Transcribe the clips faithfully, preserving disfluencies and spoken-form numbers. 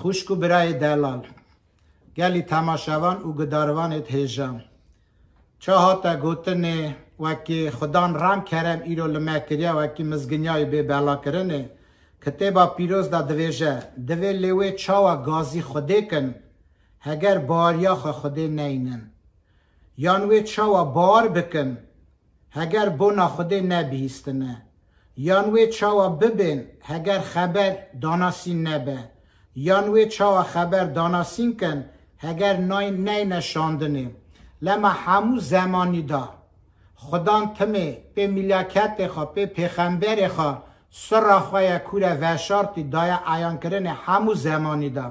Xwişk û birayê delal, gelî temaşevan û gudarvanê hêja. Ça hate gotinê, wekî Xudan rem kerem îro li me kiriye, wekî mizginyayê bê belakirinê. Kitêba Pîroz de divêje, divê lê wê çawa gazî Xwedê kin, heger baweriya xwe Xwedê neynin. Yan wê çawa bawer bikin, heger bona Xwedê nebihîstine? Yan wê çawa bibên, heger xeber danasîn nebe? Yan wê çawa xeber danasîn kin, heger nay-, neyne şandinê? Lema hemû zemanî de Xudan timê pê mîlaketê xwe, pê pêxemberê xwe, sirra xwe ye kûre veşartî daye eyankirinê hemû zemanî de.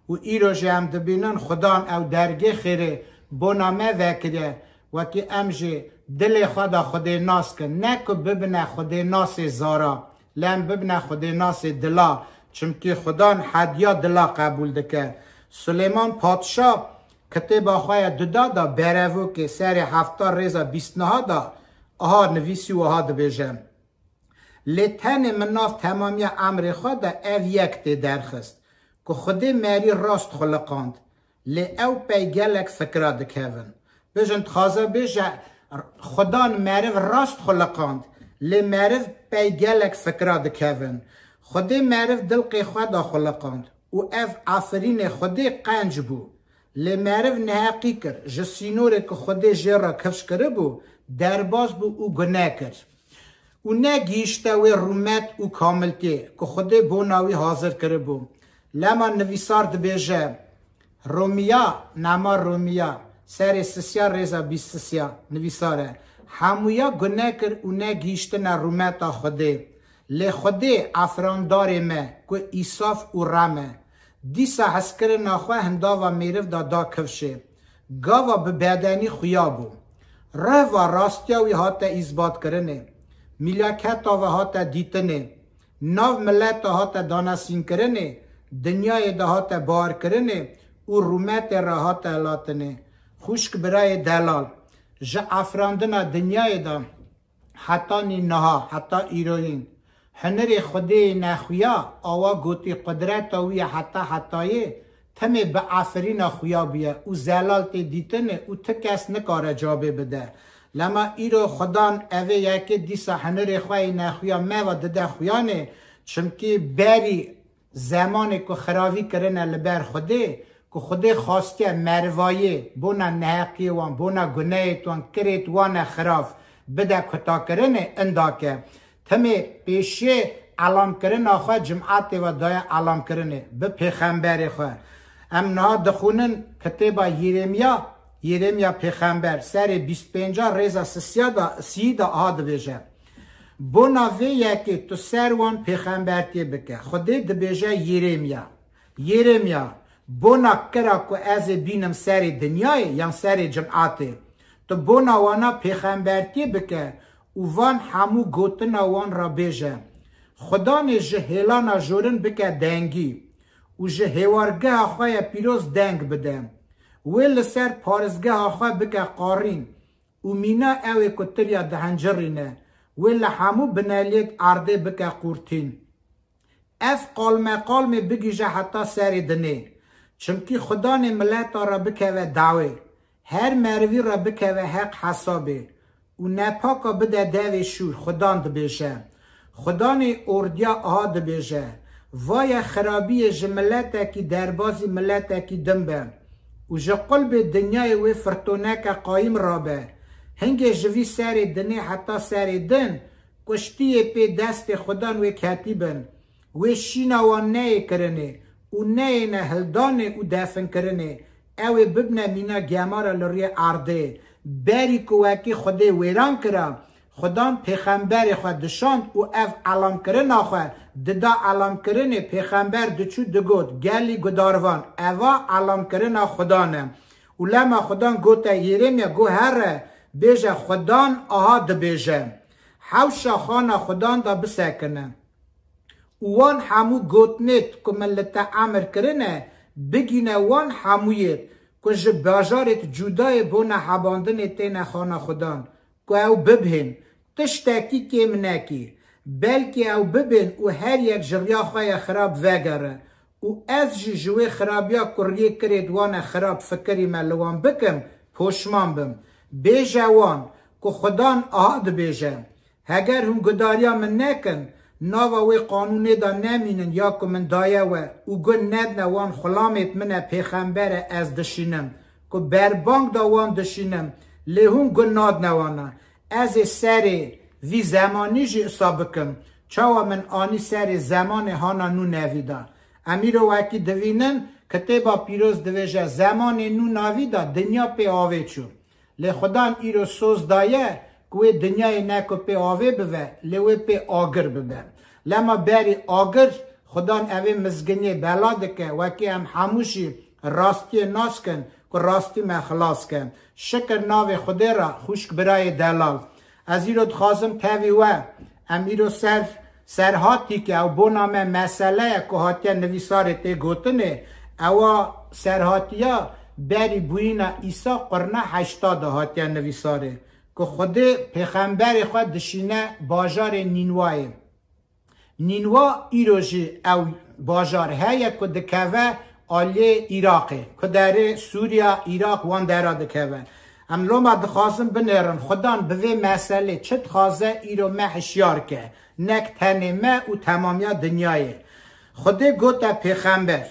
Û îro jî em dibînin Xudan ew dergê xêrê bona me vekiriye, wekî em jî dilê xwe de Xwedê nas kin. Ne ku bibine Xwedê nasê zara, lê em bibine Xwedê nasê dila. Çimkî Xudan hediya dila qebûl dike. Sulêman Padşa kitêba xwe ya duda da, Berevokê serê hefta rêza bîst niha da, aha nivîsî wiha dibêje. Lê tenê min nav temamiya emrê xwe de ev yek tê derxist, ku Xwedê merî rast xuliqand, lê ew pey gelek fikra dikevin. Bijin dixwaze bêje, Xudan meriv rast xuliqand, lê meriv pey gelek fikra dikevin. Xwedê meriv dilqê xwe de xuliqand û ev afirînê Xwedê qenc bû. Lê meriv neheqî kir, ji sînorê ku Xwedê jê re kifş kiribû, derbas bû û gune kir. Û negihîşte wê rûmet û kamiltiyê ku Xwedê bona wî hazir kiribû. Lema nivîsar dibêje, Romiya, nama Romiya, serê sisiya rêza bîst sisiya, nivîsar e, hemûya gune kir û negihîştine rûmeta Xwedê. Lê Xwedê, efrandarê me, ku îsaf û rem e, dîsa hezkirina xwe hindava mêriv de da kifşê. Gava bi bedenî xuya bû. Rehva rastiya wî hate îsbatkirinê. Mîlaketa ve hate dîtinê. Nav mileta hate danasînkirinê. Dinyayê de hate barkirinê û rûmetê re hate hilatinê. Xwişk birayê delal, ji efrandina dinyayê de hetanî niha, heta îroyîn, hunirê Xwedêyê nexuya, awa gotî qudreta wî ye heta hetayê, timê bi afirîna xuya bûye û zelal tê dîtinê û ti kes nikare cabê bide. Lema îro Xudan evê yekê dîsa hunirê xwe yê nexuya me ve dide xuyanê, çimkî berî zemanê ku xiravî kirine li ber Xwedê, ku Xwedê xwastiye merivayê bona neheqiyê wan, bona guneyê wan, kirêt wan e xirav, bide kutakirinê, indake. Timê pêşiyê elamkirina xwe cimatê ve daye elamkirinê, bi pêxemberê xwe. Em niha dixwînin kitêba Yerêmiya, Yerêmiya pêxember, serê bîst pênca rêza sisiya da, sî da aha dibêje. Bona vê yekê tu ser wan pêxembertiyê bike. Xwedê dibêje Yerêmiya. Yerêmiya, bona kira ku ez ê bînim serê dinyayê yan serê cimatê. Tu bona wana pêxembertiyê bike û van hemû gotina wan re bêje. Xudanê ji hêlana jorin bike dengî û ji hêwargeha xwe ye pîroz deng bide. Wê li ser parêzgeha xwe bike qarîn û mîna ew ê ku tiriya dihincirîne, wê li hemû bineliyêt erdê bike qûrtîn. Ev qalmeqalmê bigihîje heta serê dinê. Çimkî Xudanê mileta re bikeve dawê, her merivî re bikeve heq hesabê û nepaka bide devê şûr, Xudan dibêje. Xudanê ordiya aha dibêje, Vaye xirabiyê ji miletekî derbazî miletekî din be û ji qulbê dinyayê wê firtoneke qayîm rabe. Hingê ji vî serê dinê heta serê din, kuştiyê pê destê Xudan wê ketî bin. Wê şîna wan neyê kirinê û neyêne hildanê û definkirinê. Ew ê bibne mîna gemara li rûyê erdê. Berî ku wekî Xwedê wêran kira, Xudan pêxemberê xwe dişand û ev elamkirina xwe dida elamkirinê, pêxember diçû digot, Gelî gudarvan, eva elamkirina Xudan e. Û lema Xudan gote Yerêmya, go here, bêje, Xudan aha dibêje, Hewşa xana Xudan de bisekine. Û wan hemû gotinêt ku min li te emir kirine, bigîne wan hemûyêt ku ji bajarêt Cûdayê bona hebandinê têne xana Xudan, ku ew bibhên, tiştekî kêm nekî, belkî ew bibên û her yek ji riya xwe ya xirab vegere û û ez jî ji wê xirabiya ku riyê kirê di wan e xirab fikirî me li wan bikim, poşman bim. Bêje wan ku Xudan aha dibêje, heger hûn gudariya min nekin, nava wê qanûnê de nemînin ya ku min daye we û gun nedne wan xulamêt min e pêxember e ez dişînim, ku berbang da wan dişînim, lê hûn gun nadne wana. Ez ê serê vî zemanî jî isa bikim. Çawa min anî serê zemanê hana nû nevî da? Em îro wekî divînin, Kitêba Pîroz divêje, zemanê nû navî da dinya pê avê çû. Lê Xudan îro soz daye ku wê dinyayê ne ku pê avê bive, lê wê pê agir bibe. Lema berî agir Xudan evê mizginiyê bela dike, wekî em hemû jî rastiyê nas kin ku rastî me xilas ke. Şikir navê Xwedê re, xwişk birayê delal. Ez îro dixwazim tevî we, em îro ser, serhatî ke ew bona me mesele ye ku hatiye nivîsarê tê gotinê, ewa serhatiya berî bûyîna Îsa qurna heşta de hatiye nivîsarê, ku Xwedê pêxemberê xwe dişîne bajarê Nînwayê. Nînwa îro jî ew bajar heye ku dikeve aliyê Iraqê, ku derê Sûriya, Iraq wan dera dikeve. Em loma dixwazin binêrin, Xudan bi vê meselê çi dixwaze îro me hişyar ke, nek tenê me û temamiya dinyayê. Xwedê gote pêxember,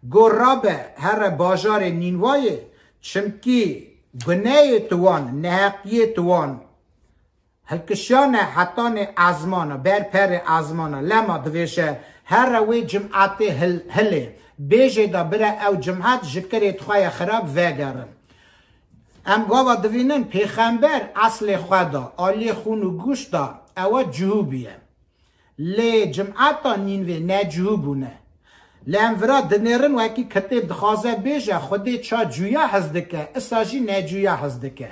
got, rabe here bajarê Nînwayê, çimkî guneyê tu wan, neheqiyê tu wan, hilkişiyane hetanê ezmana, ber perê ezmana. Lema divêje, here wê cimetê hil-, hilê. Bêjê de bire ew cimet ji kirê xwe ye xirab vegerin. Em gava divînin, pêxember eslê xwe da, aliyê xûn û goşt da, ewa cihû bûye. Lê cimeta Nînvê ne cihû bûne. Lê em vira dinêrin wekî kitêb dixwaze bêje, Xwedê ça cuya hez dike, isa jî necûya hez dike.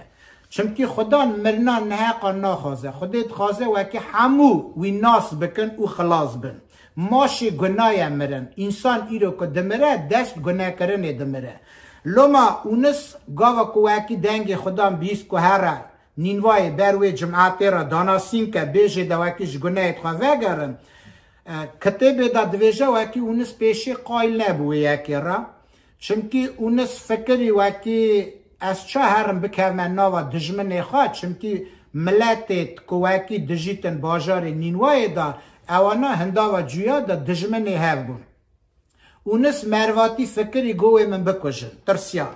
Çimkî Xudan mirina neheqa naxwaze. Xwedê dixwaze wekî hemû wî nas bikin û xilas bin. Maşê gunaye mirin. Însan îro ku dimire, dest gunekirinê dimire. Loma Ûnis gava ku wekî dengê Xudan bihîst ku here Nînvayê ber wê cimetê re danasîn ke, bêjê de wekî ji guneyê xwe vegerin. E, kitêbê de divêje wekî Ûnis pêşî qayîl nebû wê yekê re. Çimkî Ûnis fikirî wekî ez ça herim bikevme nava dijminê xwe, çimkî miletê ku wekî dijîtin bajarê Nînwayê de, ewana hindava cuya de dijminê hev bûn. Ûnis mervatî fikirî got wê min bikujin, tirsiya.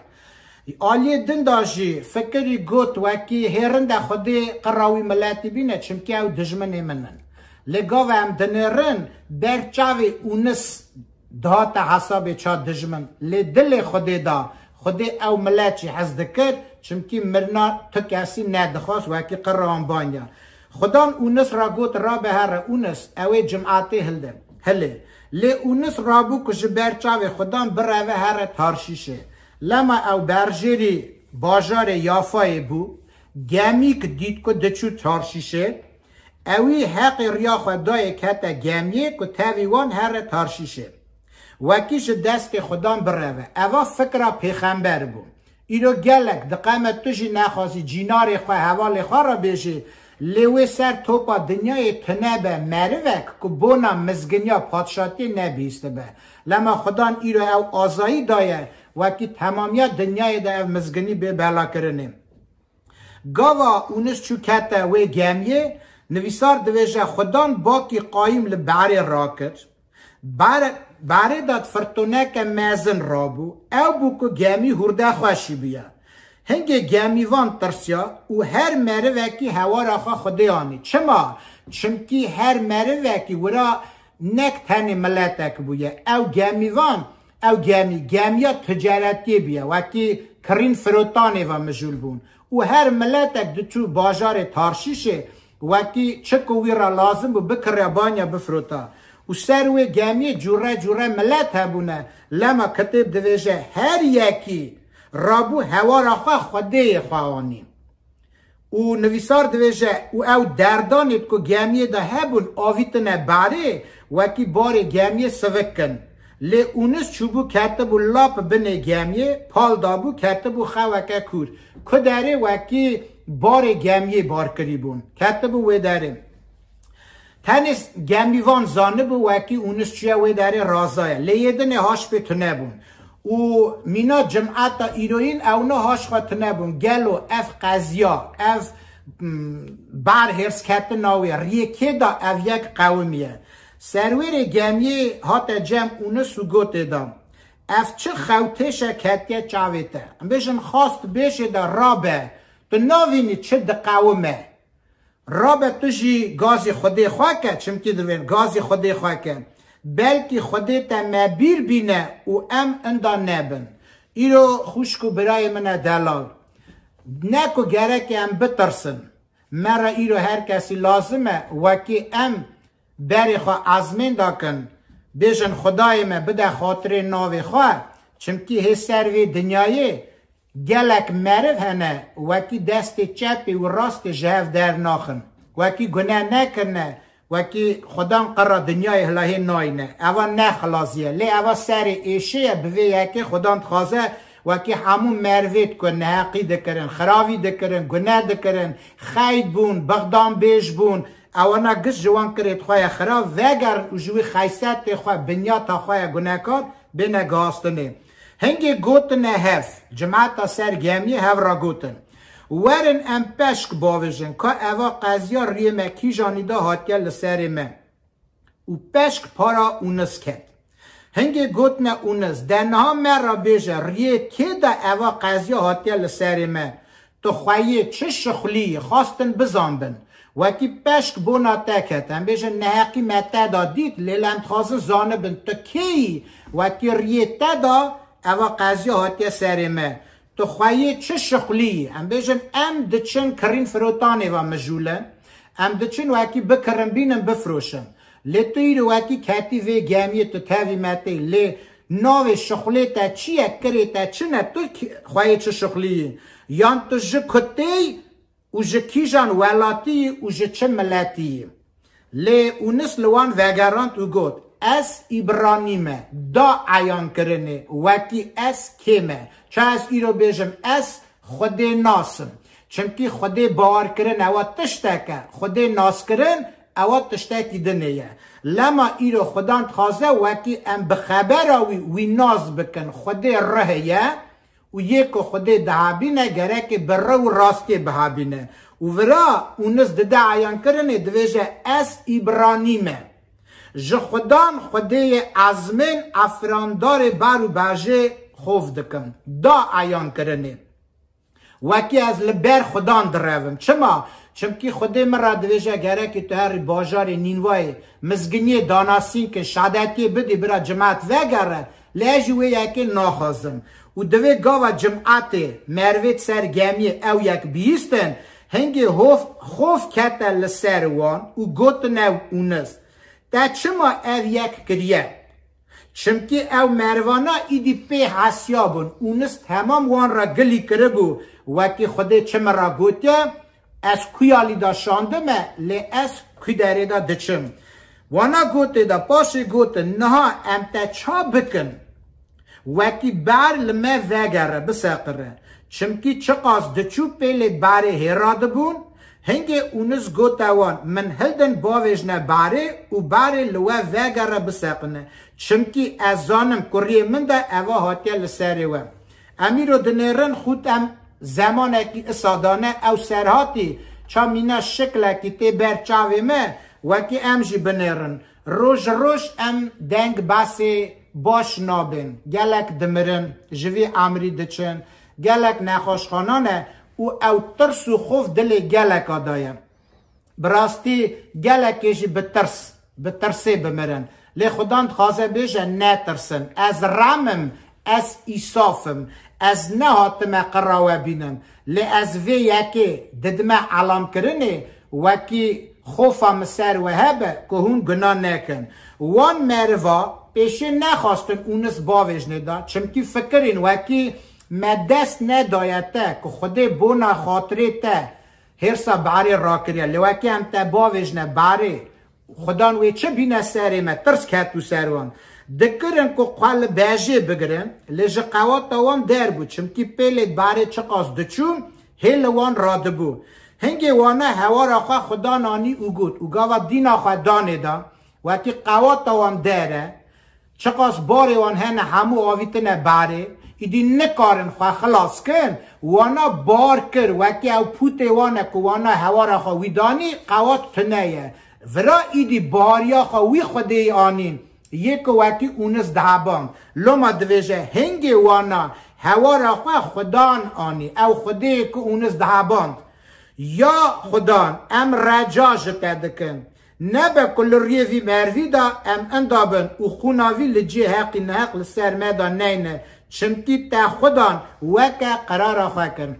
Aliyê din de jî fikirî got wekî hêrin de Xwedê qira wî miletî bîne, çimkî ew dijminê min in. Lê gava em dinêrin, ber çavê Ûnis dihate hesabê ça dijmin. Lê dilê Xwedê da, Xwedê ew milet jî hez dikir, çimkî mirina tu kesî nedixwast wekî qira wan banya. Xudan Ûnis ra got, rabe here Ûnis, ew ê cimetê hilde, hilê. Lê Ûnis rabû ku ji ber çavê Xudan bireve here Tarşîşê. Lema ew berjêrî bajarê Yafayê bû, gemîk dît ku diçû Tarşîşê, ewî heqê riya xwe dayê kete gemiyê ku tevî wan here Tarşîşê. Wekî ji destê Xudan bireve. Eva fikra pêxember bû. Îro gelek diqeme tu jî nexwazî cînarê xwe hevalê xwe re bêjî, lê wê ser topa dinyayê tune be merivek ku bona mizginiya padşatiyê nebihîstibe. Lema Xudan îro ew azayî daye, wekî temamiya dinyayê de ev mizginî bê belakirinê. Gava Ûnis çû kete wê gemiyê, nivîsar divêje, Xudan bakî qayîm li berê rakir. Ber-, berê de firtoneke mezin rabû. Ew bû ku gemî hûrde xweşî bûye. Hingê gemîvan tirsiya û her merivekî hewara xwe Xwedê anî. Çima? Çimkî her merivekî wira nek tenê miletek bûye. Ew gemîvan, ew gemî, gemiya ticaretiyê bûye. Wekî kirîn firotanê ve mijûl bûn. Û her miletek diçû bajarê Tarşîşê, wekî çi ku wî re lazim bû, bikire banya bifirota. Û ser wê gemiyê cûre cûre milet hebûne. Lema kitêb divêje, her yekî rabû hewara xwe Xwedêyê xwe anî. Û nivîsar divêje, û ew derdanêt ku gemiyê de hebûn, avîtine berê, wekî barê gemiyê sivik kin. Lê Ûnis çûbû ketibû lap binê gemiyê, pal dabû, ketibû xeweke kûr. Ku derê wekî barê gemiyê bar kirîbûn. Ketibû wê derê. Tenê gemîvan zanibû wekî Ûnis çûye wê derê razaye. Lê yê dinê haş pê tune bûn. Û mîna cimeta îroyîn ewna haş xwe tune bûn. Gelo ev qeziya, ev, m, bar hêrsketina wê riyê kê da ev yek qewimiye? Serwêrê gemiyê hate cem Ûnis û gotê da, ev çi xewtêşe ketiye çavê te? Em bêjin xast bêşê de rabe, tu navînî çi diqewime? Rabe tu jî gazî Xwedê xwe ke, çimkî divên gazî Xwedê xwe ke. Belkî Xwedê te me bîr bîne û em inda nebin. Îro xwişk û birayê min e delal. Ne ku gerek e em bitirsin. Me re îro her kesî lazim e, wekî em berê xwe ezmên dakin, bêjin Xwedayê me bide xatirê navê xwe, çimkî hê ser vê dinyayê gelek meriv hene, wekî destê çepê û rastê ji hev dernaxin. Wekî gune nekirine, wekî Xudan qira dinyayê hilahê nayne. Eva ne xilazî ye. Lê eva serê êşê ye, bi vê yekê Xudan dixwaze, wekî hemû merivêd ku neheqî dikirin, xiravî dikirin, gune dikirin, xeyd bûn, bixdanbêj bûn, ewana giş ji wan kirêt xwe ye xirav, vegerin û ji wî xeysetê xwe, binyata xwe ye gunekar, bêne gihastinê. Hingê gotine hev, cimeta ser gemiyê hev ra gotin, werin em peşk bavêjin ka eva qeziya riyê me kîjanî de hatiye li serê me. Û peşk para Ûnis ket. Hingê gotine Ûnis, de niha me ra bêje, riyê kê de eva qeziya hatiye li serê me? Tu xweyê çi şixulî yî, xwestin bizanbin. Wekî peşk bona te ket. Em bêjin neheqî me te da dît, lê lê em dixwazin zanibin tu kê yî, wekî riyê te da eva qeziya hatiye serê me. Tu xweyê çi şixulî yî? Em bêjin em diçin kirîn firotanê ve mijûlin. Em diçin wekî bikirin bînin bifroşin. Lê tu îro wekî ketî vê gemiyê tu tevî me tê. Lê navê şixulê te çi ye? Kirê te çi ne? Tu ki-, xweyê çi şixulî yî? Yan tu ji kutê yî û ji kîjan welatî yî û ji çi miletî yî? Lê Ûnis li wan vegerand û got, ez Îbranî me, da eyankirinê, wekî ez kê me? Ça ez îro bêjim, ez Xwedê nas im? Çimkî Xwedê bawerkirin ewa tiştek e, Xwedê naskirin ewa tiştekî dinê ye. Lema îro Xudan dixwaze wekî em bi xebera wî, wî nas bikin. Xwedê rih ye û yê ku Xwedê dihabîne, gerekê bi rih û rastiyê bihabîne. Û vira Ûnis dide eyankirinê, divêje, ez Îbranî me. Ji Xudan, Xwedêyê ezmên, efrandarê ber û bejê xof dikim. Da eyankirinê. Wekî ez li ber Xudan direvim. Çima? Çimkî Xwedê min re divêje, gerekî tu herî bajarê Nînvayê, mizginiyê danasîn ke, şadetiyê bidî, bira cimat vegere, lê ez jî wê yekê naxwazim. Û divê gava cimatê, merivêd ser gemiyê ew yek bihîstin, hingê hof, xof kete li ser wan û gotine Ûnis, te çima ev yek kiriye? Çimkî ew merivana îdî pê hesiya bûn. Ûnis temam wan re gilî kiribû, wekî Xwedê çi min re gotiye, ez kuya lî de şandime, lê ez ku derê de diçim. Wana gotê de paşê gotin, niha em te ça bikin? Wekî ber li me vegere, biseqire. Çimkî çiqas diçû pêlê berê hêra dibûn, hingê Ûnis gote wan, min hildin bavêjne berê û berê li we vegere biseqine. Çimkî ez zanim ku riyê min de eva hatiye li serê we. Em îro dinêrin xût em zemanekî isadane ew serhatî, ça mîna şiklekî tê ber çavê me, wekî em jî binêrin. Roj roj em deng basê baş nabên. Gelek dimirin, ji vî emrî diçin, gelek nexweşxanan e û ew tirs û xof dilê geleka de ye. Bi rastî gelekê jî bi tirs, bi tirsê bimirin. Lê Xudan dixwaze bêje, netirsin. Ez Rem im, ez Îsaf im. Ez nehatime qira we bînim. Lê ez vê yekê didime elamkirinê, wekî xofa min ser we hebe ku hûn guna nekin. Wan meriva pêşê nexwastin Ûnis bavêjnê da, çimkî fikirîn wekî me dest nedaye te ku Xwedê bona xatirê te hêrsa barê rakiriye. Lê wekî em te bavêjne barê, Xudan wê çi bîne serê me, tirs ketbû ser wan. Dikirin ku xwe li bejê bigirin, lê ji qewata wan derbû, çimkî pêlê barê çiqas diçûn, hê li wan radibû. Hingê wana hewara xwe Xudan anî û got, û gava dîna xwe danê da, wekî qewata wan der e, çiqas barê wan hene hemû avîtine barê, îdî nikarin xwe xilas kin, wana bar kir, wekî ew pûtê wan e ku wana hewara xwe wî danî, qewat tune ye. Vira îdî bariya xwe wî Xwedêyî anîn, yê ku wekî Ûnis diheband. Loma divêje, hingê wana hewara xwe Xudan anî, ew Xwedêyê ku Ûnis diheband. Ya Xudan, em reca ji te dikin. Nebe ku li riyê vî mervî de em inda bin û xûna vî li cihê heqî neheq li ser me de neyne, çimkî te Xudan weke qerara xwe kir.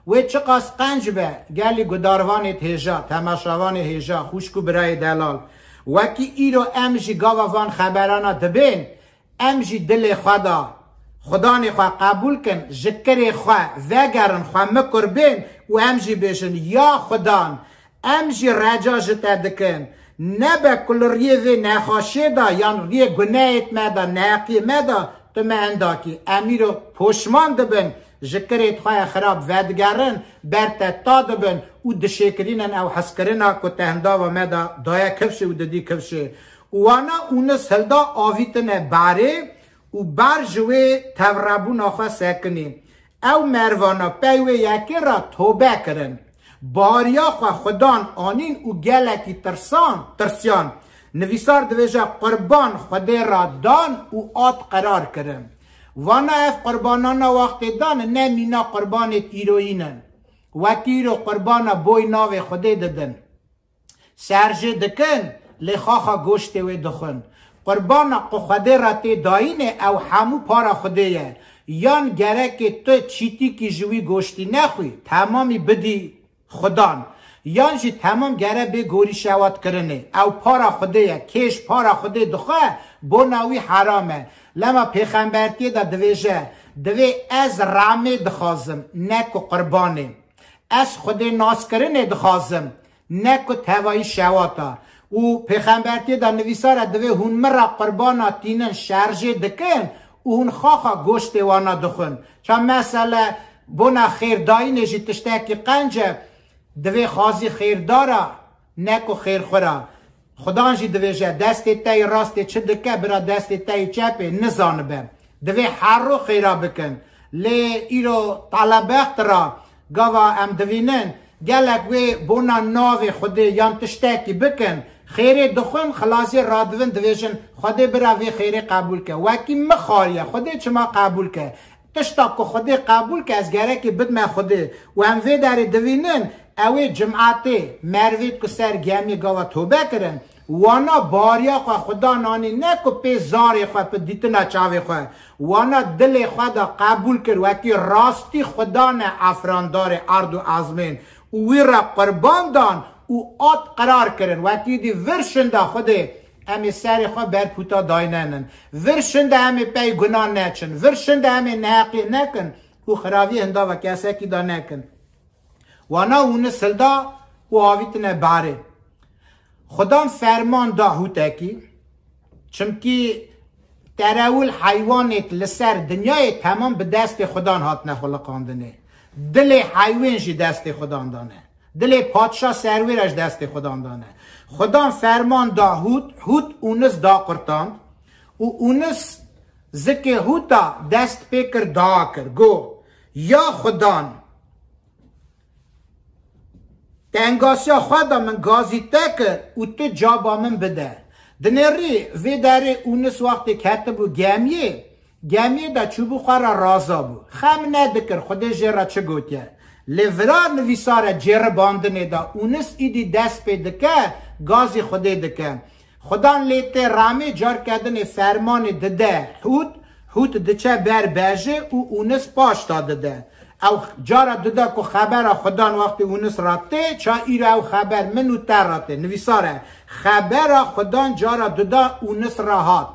Wê çiqas qenc be, gelî gudarvanê hêja, temaşavanê hêja, xwişk û birayê delal. Wekî îro em jî gava van xeberana dibên, em jî dilê xwe da Xudanê xwe qebûl kin, ji kirê xwe vegerin, xwe mikur bên û em jî bêjin, ya Xudan, em jî reca ji te dikin. Nebe ku li riyê vê nexweşiyê de yan riyê gunehêt me de, neheqiyê me de, tu me endakî. Em îro poşman dibin, ji kirêt xwe ya xirab vedigerin, ber te ta dibin û dişêkirînin ew hezkirina ku te hindava me de daye kifşê û didî kifşê. Û wana Ûnis hilda avîtine barê û bar ji wê tevrebûna xwe sekinî. Ew mervana pey wê yekê re tobe kirin. Bariya xwe Xudan anîn û gelekî tirsan, tirsiyan. Nivîsar divêje, qurban Xwedê re dan û at qerar kirin. Vana ev qurbanana wextê dan ne mîna qurbanêt îroyîn in. Wekî îro qurbana boy navê Xwedê didin. Serjê dikin, lê xaxa goştê wê dixwin. Qurbana ku Xwedê re tê dayînê, ew hemû para Xwedê ye. Yan gerekê tu çîtîkî ji wî goştî nexwî, temamî bidî Xudan. Yan jî temam gere bê gorî şewat kirinê. Ew para Xwedê ye, kêş para Xwedê dixwe, bona wî heram e. Lema pêxembertiyê de divêje, divê ez ramê dixwazim, ne ku qurbanê. Ez Xwedê naskirinê dixwazim, ne ku tevayî şewata. Û pêxembertiyê de nivîsar e, divê hûn min re qurbana tînin şerjê dikin û hûn xaxa goştê wana dixwin. Ça mesele bona xêrdayînê jî tiştekî qenc e, divê xwazî xêrdara, ne ku xêrxwira. Xudan jî divêje, destê te yê rastê çi dike, bira destê te yê çepê nizanibe. Divê her ro xêra bikin. Lê îro telebext ra gava em divînin, gelek wê bona navê Xwedê yan tiştekî bikin, xêrê dixwin, xilasiyê radivin, divêjin, Xwedê bira vê xêrê qebûl ke. Wekî min xwariye, Xwedê çima qebûl ke? Tişta ku Xwedê qebûl ke, ez gerekê bidme Xwedê. Û em vê derê divînin, ew ê cimatê, merivêt ku ser gemiyê gava tobe kirin, wana bariya xwe Xudan anî, ne ku pê zarê xwe, pê dîtina çavê xwe, wana dilê xwe de qebûl kir, wekî rastî Xudan e, efrandarê erd û ezmên, û wî re qurban dan û at qerar kirin, wekî dî vir şinda Xwedê, em ê serê xwe ber pûta daynenin. Vir şinda em ê pey guna neçin. Vir şinda em ê neheqiyê nekin û xiraviyê hindava kesekî de nekin. Wana Ûnis hilda û avîtine barê. Xudan ferman da hûtekî, çimkî terewil heywanêt li ser dinyayê temam bi destê Xudan hatine xuliqandinê. Dilê heywên jî destê Xudan dane. Dilê padşa serwêra ji destê Xudan dane. Xudan ferman da hût, hût Ûnis daqurtand û Ûnis zikê hûta dest pê kir, dua kir, got, ya Xudan, tengasiya xwe da min gazî te kir û tu caba min bide. Dinêrî vê derê Ûnis wextê ketibû gemiyê, gemiyê de çûbû xwe re raza bû. Xem nedikir Xwedê jê re çi gotiye. Lê vira nivîsare cêribandinê de Ûnis îdî dest pê dike, gazî Xwedê dike. Xudan lê tê ramê carke dinê fermanê dide hût, hût diçe ber bejê û Ûnis paşta dide. Ew cara duda ku xebera Xudan wextê Ûnis ra tê, ça îro ew xeber min û te ra tê. Nivîsar e, xebera Xudan cara duda Ûnis ra hat.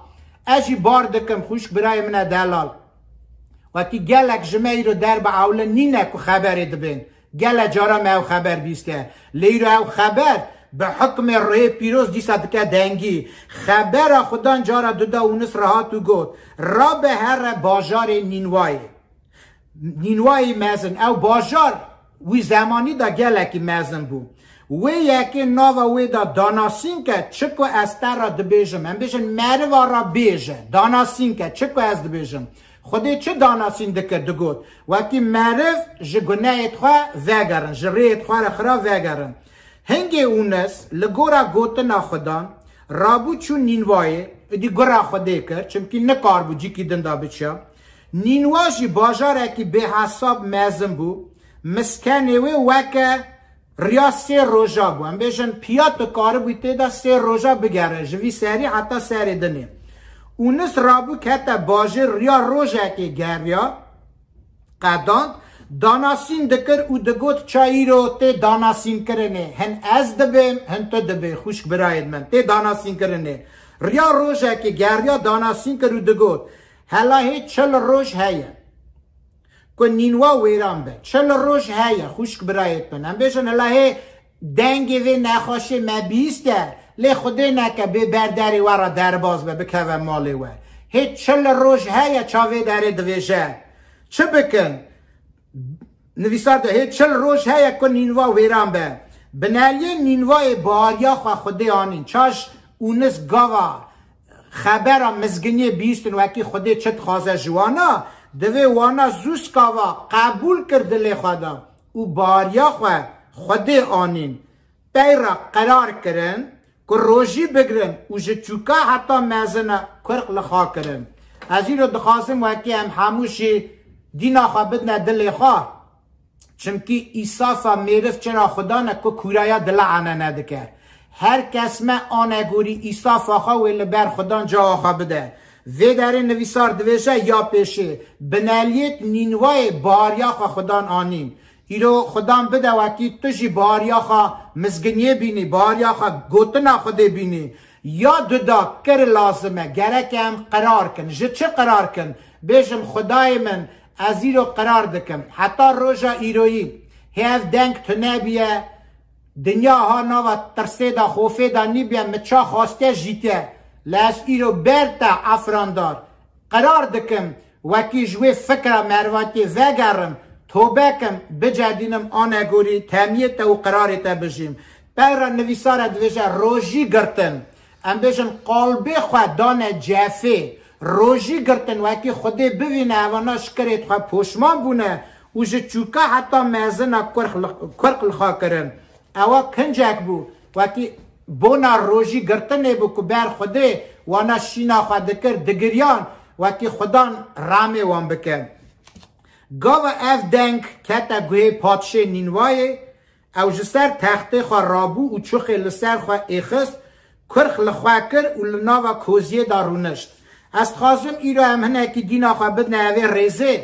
Ez jî bar dikim, xwişk birayê min e delal. Wekî gelek ji me îro derbe ewle nîne ku xeberê dibên. Gele cara me ew xeber bîste. Lê îro ew xeber bi hukmê Ruhê Pîroz dîsa dike dengî. Xebera Xudan cara duda Ûnis re hat û got, rabe here bajarê Nînwayê. Nînwayê mezin, ew bajar Wî zemanî de gelekî mezin bû. Wê yekê nava wê de danasîn ke, çi ku ez te re dibêjim, em bêjin meriva re bêje, danasîn ke, çi ku ez dibêjim. Xwedê çi danasîn dikir, digot, wekî meriv ji gunehêt xwe vegerin, ji rêyêt xwe re xira vegerin. Hingê Ûnis li gora gotina Xudan rabû çû Nînvayê, êdî gura Xwedê kir, çimkî nikaribû cîkî din de biçiya. Nînwa jî bajarekî bêhesab mezin bû, miskenê wê weke riya sê roja bû. Em bêjin piya tu karibû tê de sê roja bigere, ji vî serî heta serê dinê. Ûnis rabû kete bajêr, riya rojekê geriya, qedand, danasîn dikir û digot, ça îro tê danasînkirinê, hin ez dibêm, hin tu dibê, xwişk birayêd min, tê danasînkirinê. Riya rojekê geriya danasîn kir û digot, hela hê çil roj heye ku Nînwa wêran be. Çil roj heye, xwişk birayêd min. Em bêjin hela hê dengê vê nexweşê me bihîstiye, lê Xwedê neke bê ber derê we re derbas be, bikeve malê we. Hê çil roj heye ça vê derê divêje. Çi bikin? Nivîsar de hê çil roj heye ku Nînva wêran be. Bineliyê Nînvayê bariya xwe Xwedê anîn. Çaş Ûnis gava xebera mizginiyê bihîstin wekî Xwedê çi dixwaze ji wana, divê wana zû skava qebûl kir dilê xwe de û bariya xwe Xwedê anîn. Pey re qerar kirin ku rojî bigrin û ji çûka heta mezina kurq li xwe kirin. Ez îro dixwazim wekî em hemû jî dîna xwe bidine dilê xwe. Çimkî îsafa mêriv çira Xudan e ku kûraya dila enene dike. Her kes me anegorî îsafa xwe wê li ber Xudan cawa xwe bide. Vê derê nivîsar divêje ya pêşê, bineliyêt Nînwayê bariya xwe Xudan anîn. Îro Xudan bide wekî tu jî bariya xwe mizginiyê bînî, bariya xwe gotina Xwedê bînî. Ya duda kir lazim e, gerek em qerar kin. Ji çi qerar kin? Bêjim, Xwedayê min, ez îro qerar dikim. Heta roja îroyî hê ev deng tune biye, dinya ha nava tirsê de, xofê de nîbiye, min ça xwastiye jîtiye. Lê ez îro ber te efrandar. Qerar dikim, wekî ji wê fikra mervatiyê vegerim, tobe kim, bicedînim anegorî temiyê te û qerarê te bijîm. Pey re nivîsar e divêje, rojî girtin. Em bêjin, qalbê xwe dane cefê. Rojî girtin, wekî Xwedê bivîne, evana ji kirêt xwe poşman bûne û ji çûka heta mezina kurq li, kurq li xwe kirin. Ewa kincek bû, wekî bona rojî girtinê bû ku ber Xwedê wana şîna xwe dikir, digiriyan, wekî Xudan ramê wan bike. Gava ev deng kete guhê padşê Nînwayê, ew ji ser textê xwe rabû û çuxê li ser xwe êxist, kurx li xwe kir û li nava koziyê de rûnişt. Ez dixwazim îro em hinekî dîna xwe bidine evê rêzê.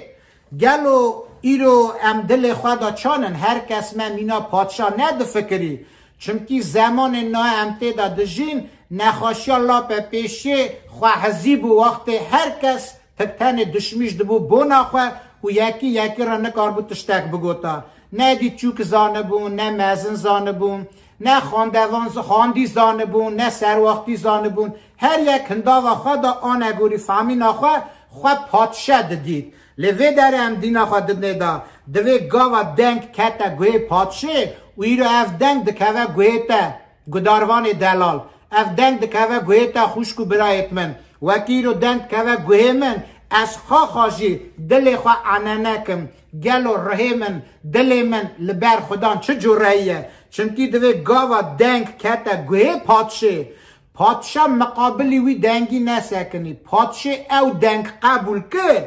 Gelo îro em dilê xwe de çan in? Her kes me mîna padşa nedifikirî. Çimkî zemanên niha em tê de dijîn, nexweşiya lape pêşê xwe hezî bû, wextê her kes tik tenê dişmîş dibû bona xwe û yekî yekî re nikaribû tiştek bigota. Ne dîçûk zanibûn, ne mezin zanibûn, ne xandevan z-, xandî zanibûn, ne serwaxtî zanibûn. Her yek hindava xwe da anegorî famîna xwe, xwe padşe didît. Lê vê derê em dîna xwe didinê da, divê gava deng kete guhê padşê û îro ev deng dikeve guhê te, gudarvanê delal. Ev deng dikeve guhê te, xwişk û birayêt min. Wekî îro deng dikeve guhê min, ez xaxa jî dilê xwe anene kim. Gelo rihê min, dilê min li ber Xudan çi cûreyî ye? Çimkî divê gava deng kete guhê padşê, padşa miqabilî wî dengî nesekinî. Padşê ew deng qebûl kir,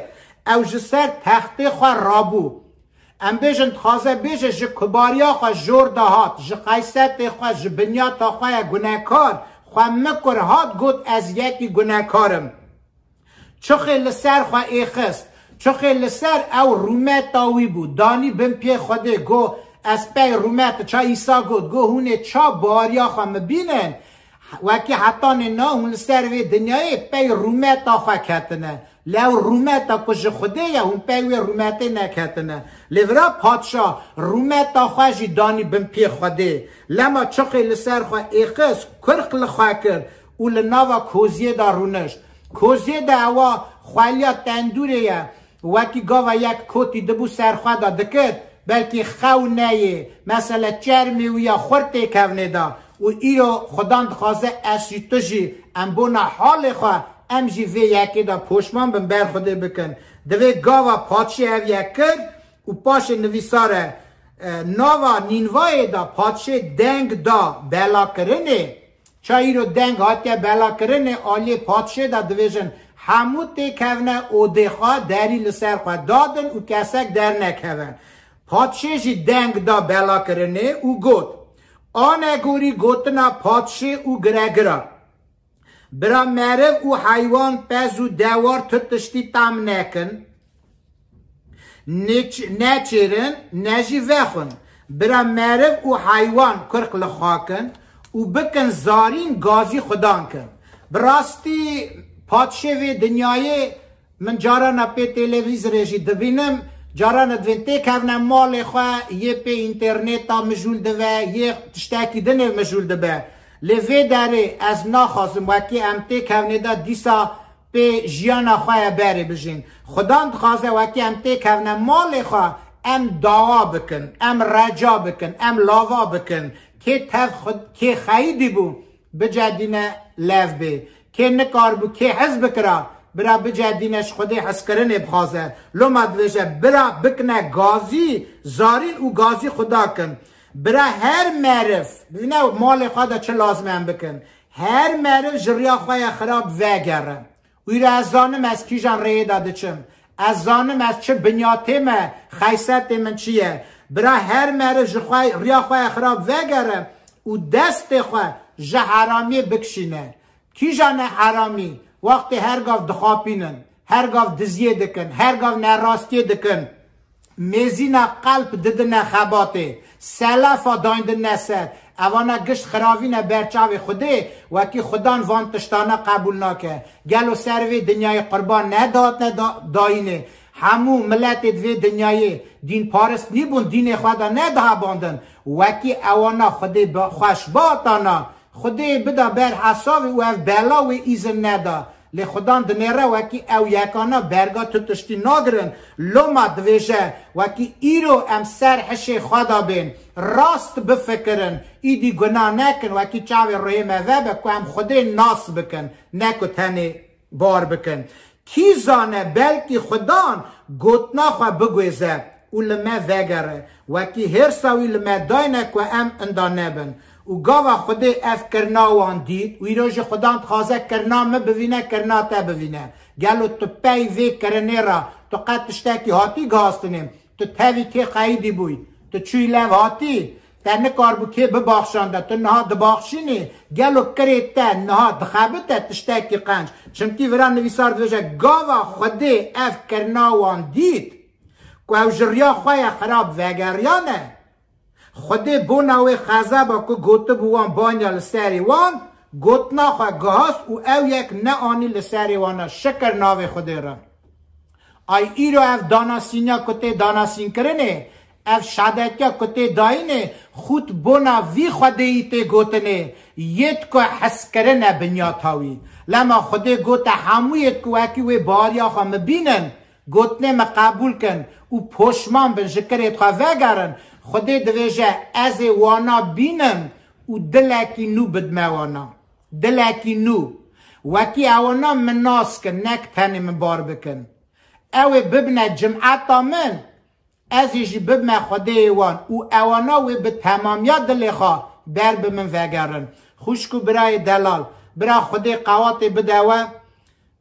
ew ji ser textê xwe rabû. Em bêjin, dixwaze bêje, ji kubariya xwe jor de hat, ji qeysetê xwe, ji binyata xwe ye gunekar, xwe mikur hat, got, ez yekî gunekar im. Çuxê li ser xwe êxist. Çuxê li ser ew rûmeta wî bû. Danî bin piyê Xwedê, got, ez pey rûmet, ça Îsa got, got, hûn ê ça bariya xwe min bînin? Wekî hetanê na hûn li ser vê dinyayê pey rûmeta xwe ketine. Lê ew rûmeta ku ji Xwedê ye, hûn pey wê rûmetê neketine. Lê vira padşa rûmeta xwe jî danî bin piyê Xwedê. Lema çuxê li ser xwe êxist, kurx li xwe kir û li nava koziyê de rûnişt. Koziyê de ewa xweliya tendûrê ye. Wekî gava yek kotî dibû ser xwe de dikir, Belkî xew neyê, mesele çermê wî ya xurt tê kevnê de. Û îro Xudan dixwaze ez jî tu jî em bona halê xwe, em jî vê yekê de poşman bin, ber Xwedê bikin. Divê gava padşê ev yek kir û paşê nivîsar e, e, nava Nînvayê de padşê deng da belakirinê. Ça îro deng hatiye belakirinê, aliyê padşê de divêjin, hemû têkevne odê xwe, derî li ser xwe dadin û kesek dernekeve. Padşê jî deng da belakirinê û got, Anegorî gotina padşê û giregira. Bira meriv û heywan, pez û dewar tu tiştî tam nekin. Neç-, neçêrin, ne jî vexwin. Bira meriv û heywan kurk li xwe kin û bikin zarîn gazî xudan kin. Bi rastî padşê vê dinyayê min carana pê televîzorê jî dibînim, carana divên têkevne malê xwe, yê pê înterneta mijûl dibe, yê tiştekî dinê mijûl dibe. Lê vê derê ez naxwazim wekî em têkevnê de dîsa pê jiyana xwe ye berê bijîn. Xudan dixwaze wekî em têkevne malê xwe, em dawa bikin, em reca bikin, em lava bikin. Kê tev xwe, kê xeyidî bû, bicedîne lev bê. Kê nikaribû, kê hez bikira, bira bicedîne ji Xwedê hezkirinê bixwaze. Loma divêje, bira bikine gazî, zarîn û gazî xuda kin. Bira her meriv, bibîne malê xwe de çi lazim em bikin. Her meriv ji riya xwe ya xirab vegere. Wîra ez zanim ez kîjan rêyê de diçim. Ez zanim ez çi binyatê me, xeysetê min çi ye. Bira her meriv ji xwe, riya xwe ya xirab vegere û destê xwe ji heramiyê bikişîne. Kîjan e heramî? Wextê her gav dixapînin, her gav diziyê dikin, her gav nerastiyê dikin. Mêzîna qelb didine xebatê, selefa dayndine ser. Evana gişt xiravîne ber çavê Xwedê, wekî Xudan van tiştana qebûl nake. Gelo ser vê dinyayê qurban nedatne da-, dayînê? Hemû miletê di vê dinyayê dînparist nîbûn, dînê xwe de nedihebandin. Wekî ewana Xwedê bi-, xweş batana, Xwedê bida ber hesavê û ev bela wê îzin neda. Lê Xudan dinêre wekî ew yekana berga tu tiştî nagirin. Loma divêje, wekî îro em ser hişê xwe de bên, rast bifikirin, îdî guna nekin, wekî çavê rihê me vebe ku em Xwedê nas bikin, ne ku tenê bar bikin. Kî zane, belkî Xudan gotina xwe biguêze û li me vegere, wekî hêrsa wî li me dayne ku em inda nebin. Û gava Xwedê ev kirina wan dît, û îro jî Xudan dixwaze kirina min bivîne, kirina te bivîne. Gelo tu pey vê kirinê re, tu qet tiştekî hatî gihastinê? Tu tevî kê xeyidî bûyî? Tu çûyî lev hatî? Te nikaribû kê bibaxşande, tu niha dibaxşînî? Gelo kirê te niha dixebite tiştekî qenc? Çimkî vira nivîsar dibêje, gava Xwedê ev kirina wan dît, ku ew ji riya xwe ya xirab vegeriyane, Xwedê bona wê xezeba ku gotibû wan banya li serê wan, gotina xwe gihast û ew yek neanî li serê wan e. Şikir navê Xwedê re. Ay îro ev danasîniya ku tê danasînkirinê, ev şadetiya ku tê dayînê, xût bona vî Xwedêyî tê gotinê, yêt ku hezkirine binyata wî. Lema Xwedê gote hemû yêt ku wekî wê bariya xwe min bînin, gotinê min qebûl kin û poşman bin, ji kirêt xwe vegerin, Xwedê divêje, ez ê wana bînim û dilekî nû bidme wana. Dilekî nû. Wekî ewana min nas kin, nek tenê min bar bikin. Ew ê bibne cimeta min, ez ê jî bibme Xwedêyê wan û ewana wê bi temamiya dilê xwe ber bi min vegerin. Xwişk û birayê delal, bira Xwedê qewatê bide we,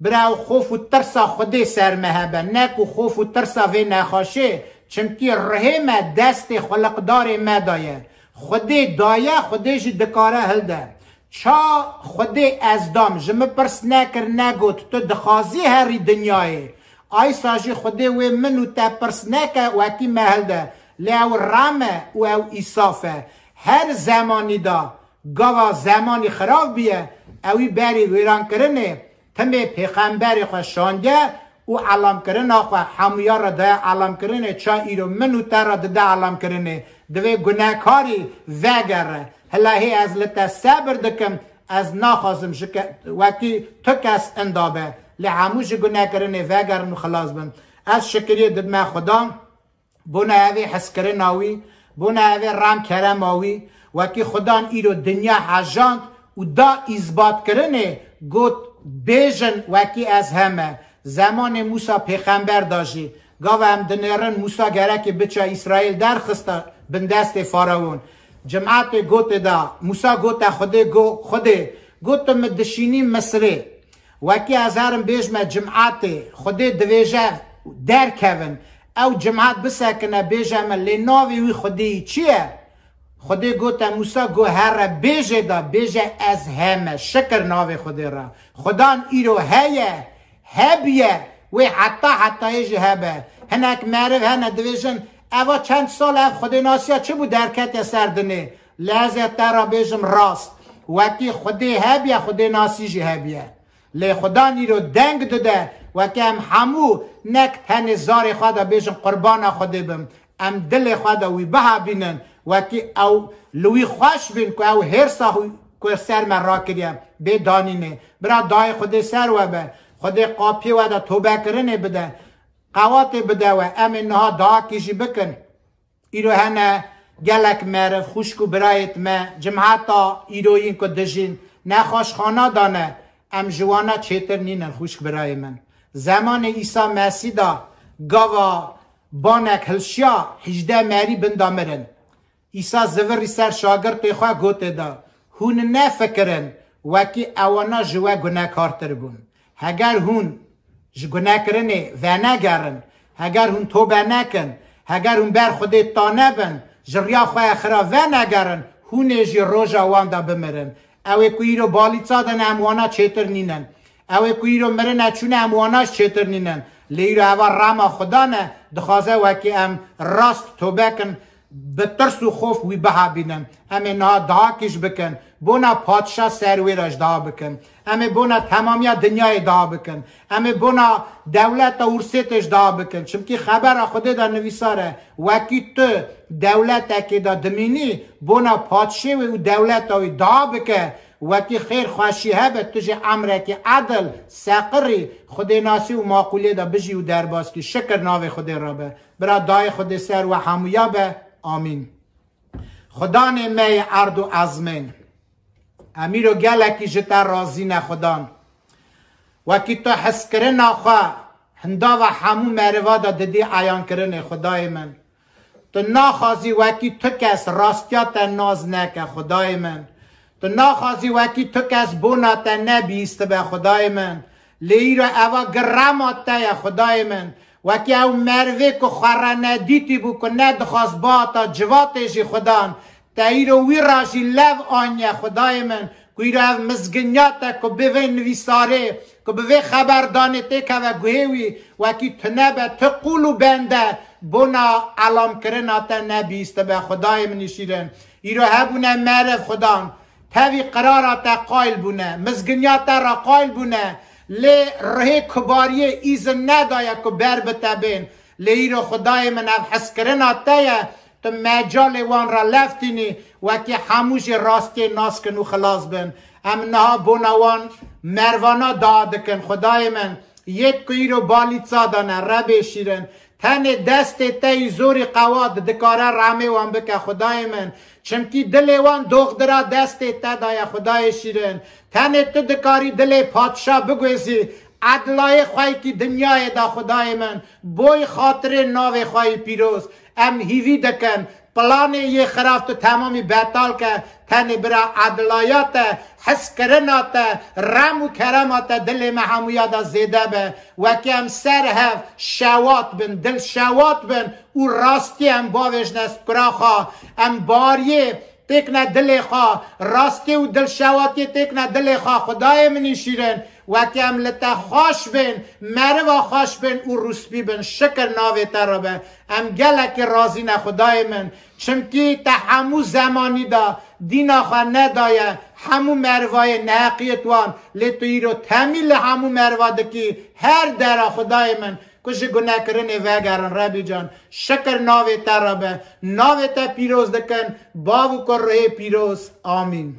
bira ew xof û tirsa Xwedê ser me hebe, ne ku xof û tirsa vê nexweşê, çimkî rihê me destê xuliqdarê me de ye. Xwedê daye, Xwedê jî dikare hilde. Ça Xwedê ez dam, ji min pirs nekir, negot, tu dixwazî herî dinyayê? Aysa jî Xwedê wê min û te pirs neke, wekî me hilde. Lê ew rem e û ew îsaf e. Her zemanî de, gava zemanî xirab bûye, ewî berî wêrankirinê, timê pêxemberê xwe şandiye û elamkirina xwe hemûya re daye elamkirinê, ça îro min û te re dide elamkirinê. Divê gunekarî vegere. Hilahê ez li te sebir dikim, ez naxwazim ji ke-, wekî tu kes inda be. Lê hemû ji gunekirinê vegerin û xilas bin. Ez şikiriyê didime Xudan. Bona evê hezkirina wî, bona evê rem kerema wî, wekî Xudan îro dinya hejand û da îzbatkirinê, got, bêjin wekî ez heme. Zemanê Mûsa pêxember da jî, gava em dinêrin Mûsa gerekê biça Îsraîl derxista bin destê Farawon. Cimatê gotê da, Mûsa gote Xwedê, go, Xwedê, got tu mi dişînî Misirê. Wekî ez herim bêjme cimatê, Xwedê divêje derkevin. Ew cimat bisekine, bêje min, lê navê wî Xwedêyî çi ye? Xwedê gote Mûsa, go here bêjê da, bêje ez heme, şikir navê Xwedê re. Xudan îro heye, hebiye, wê heta hetayê jî hebe. Hinek meriv hene divêjin, eva çend sal ev xwedênasiya çi bû derketiye ser dinê? Lê ez ê te re bêjim rast. Wekî Xwedê hebiye, xwedênasî jî hebiye. Lê Xudan îro deng dide, weke em hemû nek tenê zarê xwe de bêjin qurbana Xwedê bim. Em dilê xwe de wî bihabînin, wekî ew li wî xweş bîn ku ew hêrsa xwe ku ser me rakiriye, bê danînê. Bira dayê Xwedê ser we be. Xwedê qapiyê we de tobekirinê bide. Qewatê bide we. Em ê niha dahakî jî bikin. Îro hene gelek meriv, xwişk û birayêt me, cimheta îroyîn ku dijîn, nexweşxana de ne. Em ji wana çêtir nînin, xwişk birayê min. Zemanê Îsa Mesî de gava banek hilşiya, hîjdeh merî bin de mirin. Îsa zivirî ser şagirtê xwe, gotê da, hûn nefikirin wekî ewana ji we gunekartir bûn. Heger hûn ji gunekirinê venegerin, heger hûn tobe nekin, heger hûn ber Xwedê tane bin, ji riya xwe ya xira venegerin, hûn ê jî roja wan de bimirin. Ew ê ku îro balî çadan em wana çêtir nînin. Ew ê ku îro mirine çûne em wana jî çêtir nînin. Lê îro eva rema Xudan e, dixwaze wekî em rast tobe kin, bi tirs û xof wî bihabînin. Em ê niha dahakî jî bikin. Bona padşa ser wê re jî daha bikin. Em ê bona temamiya dinyayê daha bikin. Em ê bona dewleta Ursêtê jî daha bikin. Çimkî xebera Xwedê de nivîsar e, wekî tu dewletekê de dimînî, bona padşê wê û dewleta wî daha bike. Wekî xêr xweşî hebe, tu jî emrekî edil, seqirî, xwedênasî û maqûliyê de bijî û derbas kî. Şikir navê Xwedê re be. Bira dayê Xwedê ser we hemûya be. Amîn. Xudanê me yê erd û ezmên. Em îro gelekî ji te razî ne Xudan. Wekî tu hezkirina xwe hindava hemû meriva de didî eyankirinê Xwedayê min. Tu naxwazî wekî tu kes rastiya te nas neke Xwedayê min. Tu naxwazî wekî tu kes bona te nebihîstibe Xwedayê min. Lê îro eva girema te ye Xwedayê min. Wekî ew merivê ku xwe re nedîtî bû, ku nedixwast bihata civatê jî Xudan. Te îro wî re jî lev aniye Xwedayê min, ku îro ev mizginiya te ku bi vê nivîsarê, ku bi vê xeberdanê têkeve guhê wî, wekî tune be, tu qûl û bende bona elamkirina te nebihîstibe Xwedayê min î şîrin. Îro hebûne meriv Xudan, tevî qirara te qayil bûne, mizginiya te re qayil bûne, lê rihê kibariyê îzin nedaye ku ber bi te bên. Lê îro Xwedayê min ev hezkirina te ye, tu mecalê wan re lev tînî, wekî hemû jî rastiyê nas kin û xilas bin. Em niha bona wan mervana dua dikin, Xwedayê min, yêt ku îro balî ça dane, Rebê şîrin. Tenê destê te yî zorî qewat dikare rehmê wan bike, Xwedayê min. Çimkî dilê wan doxdira destê te de ye, Xwedayê şîrin. Tenê tu dikarî dilê padşa biguhêzî, edilayê xwe yekî dinyayê de, Xwedayê min. Boy xatirê navê xwe yî pîroz. Em hîvî dikin, planê yê xirav tu temamî betal ke, tenê bira edilaya te, hezkirina te, rem û kerema te dilê me hemûya de zêde be. Wekî em ser hev şewat bin, dil şewat bin û rastî em bavêjne stkura xwe, em bariyê têkne dilê xwe, rastî û dilşewatiyê têkne dilê xwe, Xwedayê min î şîrin, wekî em li te xweş bên, meriva xweş bên û rûspî bin, şikir navê te re be. Em gelekî razî ne, Xwedayê min, çimkî te hemû zemanî de dîna xwe nedaye hemû merivayê neheqiyêt wan, lê tu îro temî li hemû meriva dikî her dera, Xwedayê min, ku ji gunekirinê vegerin, Rebî can. Şikir navê te re be. Navê te pîroz dikin, Bav û Kur, Ruhê Pîroz. Amîn.